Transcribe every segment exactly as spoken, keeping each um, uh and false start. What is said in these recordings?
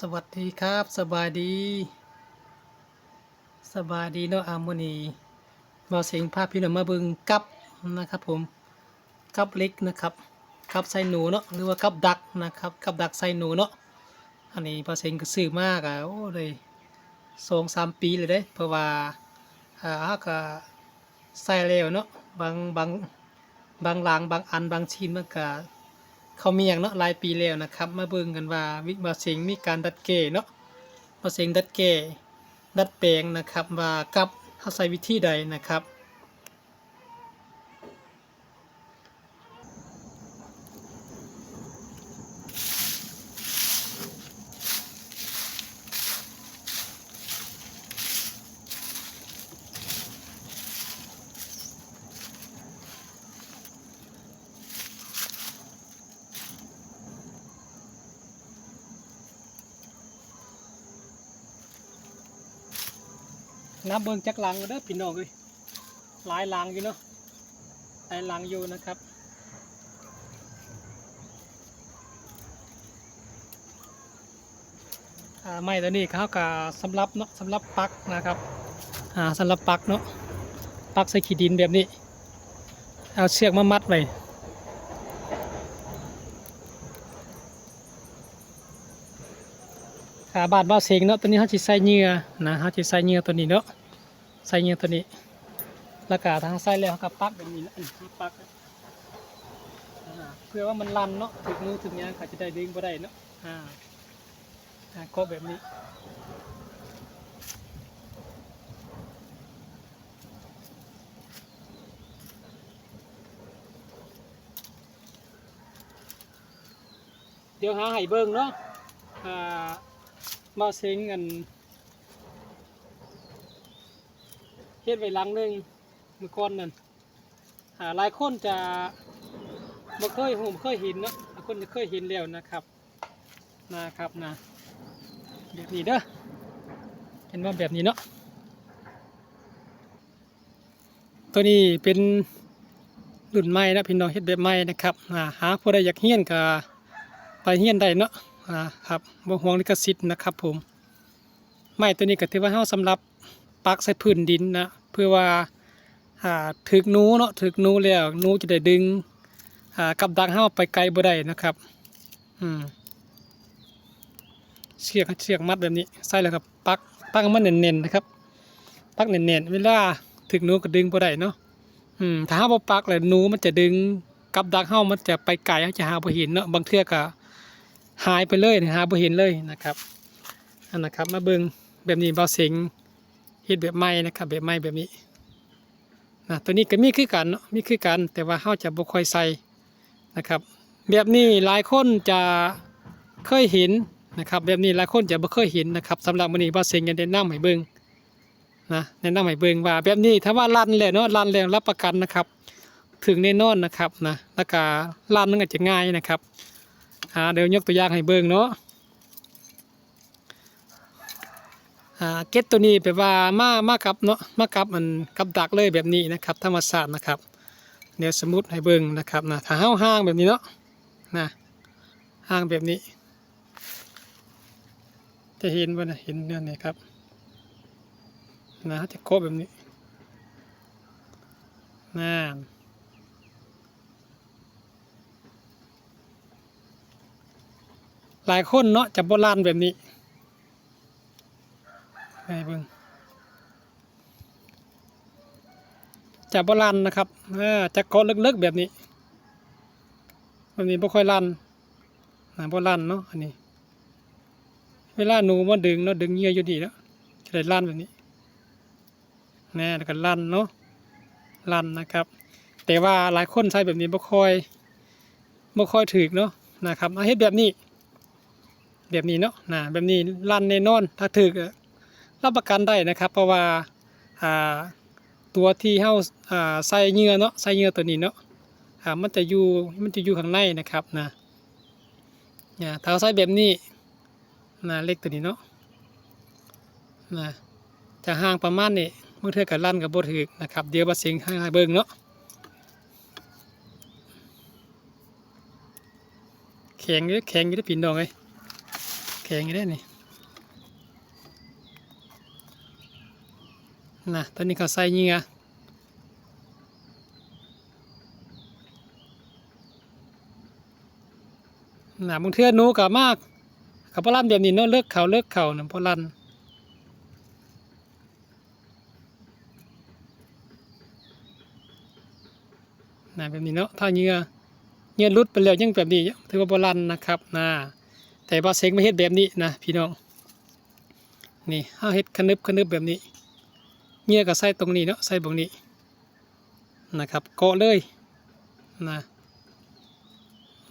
สวัสดีครับ สบายดี สบายดีเนาะ อ่า มื้อนี้บ่าวเสงพาพี่น้องมาเบิ่งกับนะครับผม กับเหล็กนะครับ กับใส่หนูเนาะ หรือว่ากับดักนะครับ กับดักใส่หนูเนาะ อันนี้บ่าวเสงก็ซื้อมาก็ โอ้ ได้สองสามปีแล้วเด้ เพราะว่า อ่า เฮาก็ใส่แล้วเนาะ บาง บาง บางหลัง บางอัน บางชิ้นมันก็เข้าเมี่ยงเนาะ หลายปีแล้วนะครับ มาเบิ่งกันว่าวิ บ่าวเสงมีการดัดแก้เนาะ บ่าวเสงดัดแก้ ดัดแปลงนะครับ ว่ากับเฮาใส่วิธีใดนะครับ นับเบิ่งจักหลังเด้อพี่น้องเอ้ย หลายหลังอยู่เนาะ หลายหลังอยู่นะครับ อ่า ไม้ตัวนี้เขาก็สำหรับเนาะ สำหรับปักนะครับ อ่า สำหรับปักเนาะ ปักใส่ขี้ดินแบบนี้ เอาเชือกมามัดไว้ อ่า บ้านบ่าวเสงเนาะ ตัวนี้เขาสิใส่เหยื่อนะ เขาสิใส่เหยื่อตัวนี้เนาะ ใส่เหยื่อตัวนี้ แล้วก็ถ้าใส่แล้วเขาก็ปักแบบนี้นะ อืม ปัก อ่า เพื่อว่ามันลั่นเนาะ ถืกหนูถืกหยังเขาจะได้ดึงบ่ได้เนาะ อ่า อ่า เกาะแบบนี้ เดี๋ยวหาให้เบิ่งเนาะ อ่า บ่าวเสงอัน เฮ็ดไว้หลังหนึ่ง เมื่อก่อนนั่น อ่า หลายคนจะบ่เคยฮู้ บ่เคยเห็นเนาะ หลายคนจะเคยเห็นแล้วนะครับ นะครับนะ แบบนี้เด้อ เห็นว่าแบบนี้เนาะ ตัวนี้เป็นรุ่นใหม่นะพี่น้อง เฮ็ดแบบใหม่นะครับ อ่า หาผู้ใดอยากเรียนก็ไปเรียนได้เนาะ อ่า ครับ บ่ห่วงลิขสิทธิ์นะครับผม ไม้ตัวนี้ก็ถือว่าเฮาสำหรับปักใส่พื้นดินนะ เพื่อว่า อ่า ถืกหนูเนาะ ถืกหนูแล้วหนูจะได้ดึง อ่า กับดักเฮาไปไกลบ่ได้นะครับ อืม เชือก เชือกมัดแบบนี้ ใส่แล้วก็ปัก ปักให้มันแน่นๆนะครับ ปักแน่นๆ เวลาถืกหนูก็ดึงบ่ได้เนาะ อืม ถ้าเฮาบ่ปักแล้วหนูมันจะดึง กับดักเฮามันจะไปไกล เฮาจะหาบ่เห็นเนาะ บางเทื่อก็หายไปเลย หาบ่เห็นเลยนะครับ อันนะครับ มาเบิ่งแบบนี้ บ่าวเสงเฮ็ดแบบใหม่นะครับ แบบใหม่แบบนี้นะ ตัวนี้ก็มีคือกันเนาะ มีคือกัน แต่ว่าเฮาจะบ่ค่อยใส่นะครับ แบบนี้หลายคนจะเคยเห็นนะครับ แบบนี้หลายคนจะบ่เคยเห็นนะครับ สำหรับมื้อนี้บ่าวเสงจะแนะนำให้เบิ่ง นะ แนะนำให้เบิ่งว่าแบบนี้ถ้าว่าลั่นแล้วเนาะ ลั่นแล้วรับประกันนะครับ ถืกแน่นอนนะครับนะ แล้วก็ลั่นมันก็จะง่ายนะครับ อ่า เดี๋ยวยกตัวอย่างให้เบิ่งเนาะ อ่า เก็ดตัวนี้แปลว่ามา มากับเนาะ มากับอัน กับดักเลยแบบนี้นะครับ ธรรมชาตินะครับ เดี๋ยวสมมุติให้เบิ่งนะครับนะ ถ้าเฮาห่างแบบนี้เนาะ นะ ห่างแบบนี้ จะเห็นบ่นะ เห็นนั่นนี่ครับ นะ จะโคะแบบนี้ นั่น หลายคนเนาะ จะบ่ลั่นแบบนี้ ให้เบิ่ง จะบ่ลั่นนะครับ อ่า จะเกาะเลิกๆแบบนี้ แบบนี้บ่ค่อยลั่น นะ บ่ลั่นเนาะ อันนี้ เวลาหนูมาดึงเนาะ ดึงเหยื่ออยู่นี่เนาะ จะได้ลั่นแบบนี้ นะ แล้วก็ลั่นเนาะ ลั่นนะครับ แต่ว่าหลายคนใส่แบบนี้บ่ค่อย บ่ค่อยถืกเนาะ นะครับ เอาเฮ็ดแบบนี้ แบบนี้เนาะ นะ แบบนี้ลั่นแน่นอน ถ้าถืกอะ รับประกันได้นะครับ เพราะว่า อ่า ตัวที่เฮา อ่า ใส่เหยื่อเนาะ ใส่เหยื่อตัวนี้เนาะ อ่า มันจะอยู่ มันจะอยู่ข้างในนะครับ นะ นะ ถ้าใส่แบบนี้ นะ เหล็กตัวนี้เนาะ นะ จะห่างประมาณนี้ บางเทื่อก็ลั่นก็บ่ถืกนะครับ เดี๋ยวบ่าวเสงให้เบิ่งเนาะ แข็งอยู่ แข็งอยู่เด้อพี่น้องเอ้ย แข็งอยู่เด้อนี่ นะ ตอนนี้เขาใส่เหยื่อ นะ บางเทื่อหนูก็มา ก็บ่ลั่นแบบนี้เนาะ เลิกเขา เลิกเขานะ บ่ลั่น นะ แบบนี้เนาะ ถ้าเหยื่อ เหยื่อหลุดไปแล้วยังแบบนี้ ถือว่าบ่ลั่นนะครับ นะ แต่บ่าวเซ็งมาเฮ็ดแบบนี้นะพี่น้อง นี่ เฮาเฮ็ดขนึบขนึบแบบนี้ เหยื่อก็ใส่ตรงนี้เนาะ ใส่บ่องนี้นะครับ เกาะเลย นะ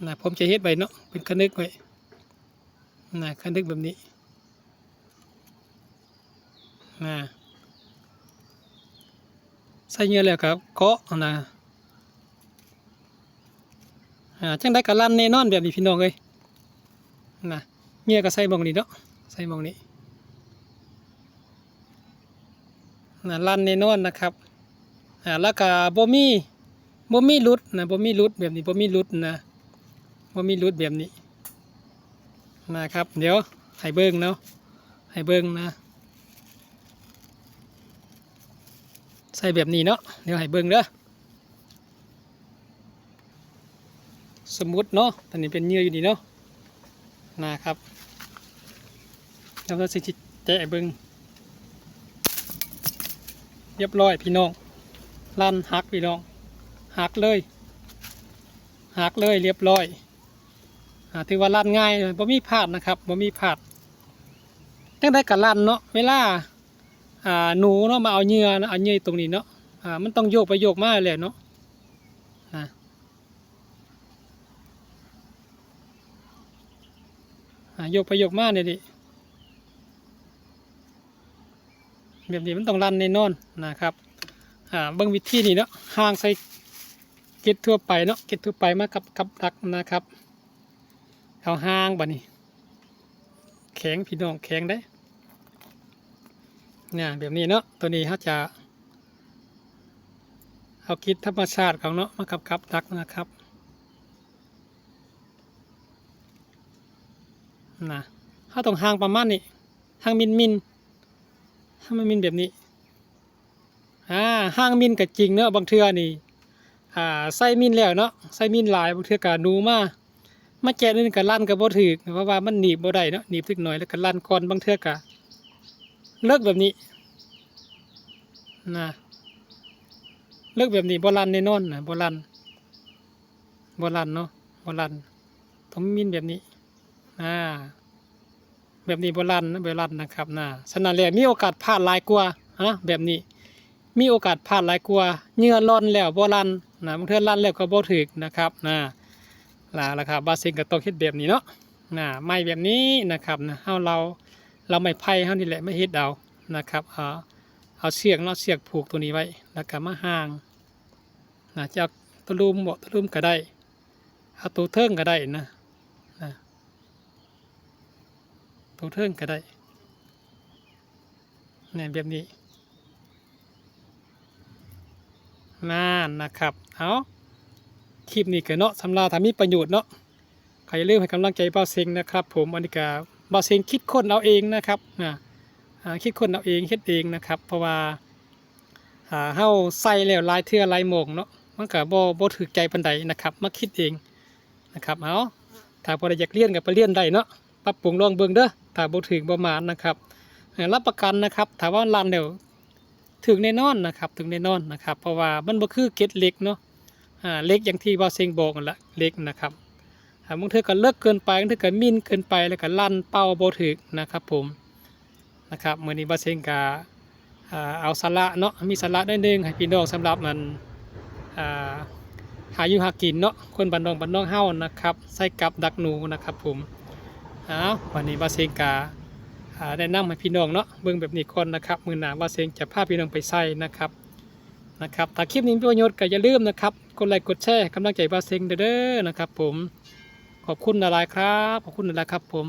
นะ ผมจะเฮ็ดไว้เนาะ เป็นขนึกไว้ นะ ขนึกแบบนี้ นะ ใส่เหยื่อแล้วก็เกาะนะ อ่า จั่งใด๋ก็ลั่นแน่นอนแบบนี้พี่น้องเอ้ย นะ เหยื่อก็ใส่บ่องนี้เนาะ ใส่บ่องนี้ นะ ลั่นแน่นอนนะครับ อ่า แล้วก็บ่มี บ่มีหลุดนะ บ่มีหลุดแบบนี้ บ่มีหลุดนะ บ่มีหลุดแบบนี้นะครับ เดี๋ยวให้เบิ่งเนาะ ให้เบิ่งนะ ใส่แบบนี้เนาะ เดี๋ยวให้เบิ่งเด้อ สมมุติเนาะ ตอนนี้เป็นเหยื่ออยู่นี่เนาะ นะครับ แล้วก็สิแกะให้เบิ่ง เรียบร้อยพี่น้อง ลั่นหักพี่น้อง หักเลย หักเลยเรียบร้อย อ่า ถือว่าลั่นง่าย บ่มีพลาดนะครับ บ่มีพลาด จั่งใด๋ก็ลั่นเนาะ เวลา อ่า หนูเนาะ มาเอาเหยื่อนะ เอาเหยื่อตรงนี้เนาะ อ่า มันต้องโยกไปโยกมาแหละเนาะ นะ อ่า โยกไปโยกมาเนี่ยดิ แบบนี้มันต้องลั่นแน่นอนนะครับ อ่า เบิ่งวิธีนี้เนาะ ห่างใส่เก็ดทั่วไปเนาะ เก็ดทั่วไปมากับ กับดักนะครับ เอาห่างบัดนี้ แข็งพี่น้อง แข็งเด้ เนี่ย แบบนี้เนาะ ตัวนี้เฮาจะ เอาเก็ดธรรมชาติของเนาะ มากับ กับดักนะครับ นะ เฮาต้องห่างประมาณนี้ ห่างมินมิน ห่างมินมินแบบนี้ อ่า ห่างมินก็จริงเนาะ บางเทื่อนี่ อ่า ใส่มินแล้วเนาะ ใส่มินหลาย บางเทื่อก็หนูมา มาแกะนี่ก็ลั่นก็บ่ถืก เพราะว่ามันหนีบบ่ได้เนาะ หนีบเล็กน้อยแล้วก็ลั่นก่อน บางเทื่อก็เลิกแบบนี้ นะ เลิกแบบนี้บ่ลั่นแน่นอนนะ บ่ลั่น บ่ลั่นเนาะ บ่ลั่น ต้องมินแบบนี้ อ่า แบบนี้บ่ลั่นนะ บ่ลั่นนะครับนะ ฉะนั้นแล้วมีโอกาสพลาดหลายกว่านะ แบบนี้ มีโอกาสพลาดหลายกว่า เหยื่อหล่นแล้วบ่ลั่นนะ บางเทื่อลั่นแล้วก็บ่ถืกนะครับนะ ล่ะ ล่ะครับ บ่าวเซ็งก็ต้องเฮ็ดแบบนี้เนาะ นะ ไม้แบบนี้นะครับนะ เฮา เรา เราไม้ไผ่เฮานี่แหละมาเฮ็ดเอานะครับ เอา เอาเชือกเนาะ เชือกผูกตัวนี้ไว้ แล้วก็มาห่าง นะ จะเอาตะลุมบ่ ตะลุมก็ได้ เอาตัวเทิงก็ได้นะ นะ ตัวเทิงก็ได้ เนี่ย แบบนี้ นั่นนะครับ เอา คลิปนี้ก็เนาะ สำหรับถ้ามีประโยชน์เนาะ ก็อย่าลืมให้กำลังใจบ่าวเซ็งนะครับผม อันนี้ก็บ่าวเซ็งคิดค้นเอาเองนะครับ นะ อ่า คิดค้นเอาเอง เฮ็ดเองนะครับ เพราะว่า อ่า เฮาใส่แล้วหลายเทื่อหลายหม่องเนาะ มันก็บ่ บ่ถืกใจปานใดนะครับ มาคิดเองนะครับ เอา ถ้าผู้ใดอยากเรียนก็ไปเรียนได้เนาะ ปรับปรุงลองเบิ่งเด้อ ถ้าบ่ถืกบ่หมานนะครับ เอ่อ รับประกันนะครับ ถ้าว่าลั่นแล้วถืกแน่นอนนะครับ ถืกแน่นอนนะครับ เพราะว่ามันบ่คือเกล็ดเหล็กเนาะ อ่า เหล็กอย่างที่บ่าวเซ็งบอกนั่นแหละ เหล็กนะครับ อ่า บางเทื่อก็เลิกเกินไป บางเทื่อก็มินเกินไป แล้วก็ลั่นเป้าบ่ถืกนะครับผม นะครับ มื้อนี้บ่าวเซ็งก็ อ่า เอาสาระเนาะ มีสาระหน่อยหนึ่งให้พี่น้อง สำหรับมัน อ่า หาอยู่หากินเนาะ คนบ้านนอกบ้านนอกเฮานะครับ ใส่กับดักหนูนะครับผม เอา วันนี้บ่าวเซ็งก็ อ่า แนะนำให้พี่น้องเนาะ เบิ่งแบบนี้ก่อนนะครับ มื้อหน้าบ่าวเซ็งจะพาพี่น้องไปใส่นะครับ นะครับ ถ้าคลิปนี้มีประโยชน์ก็อย่าลืมนะครับ กดไลค์กดแชร์ให้กำลังใจบ่าวเซ็งเด้อนะครับผม ขอบคุณหลายๆครับ ขอบคุณหลายๆครับผม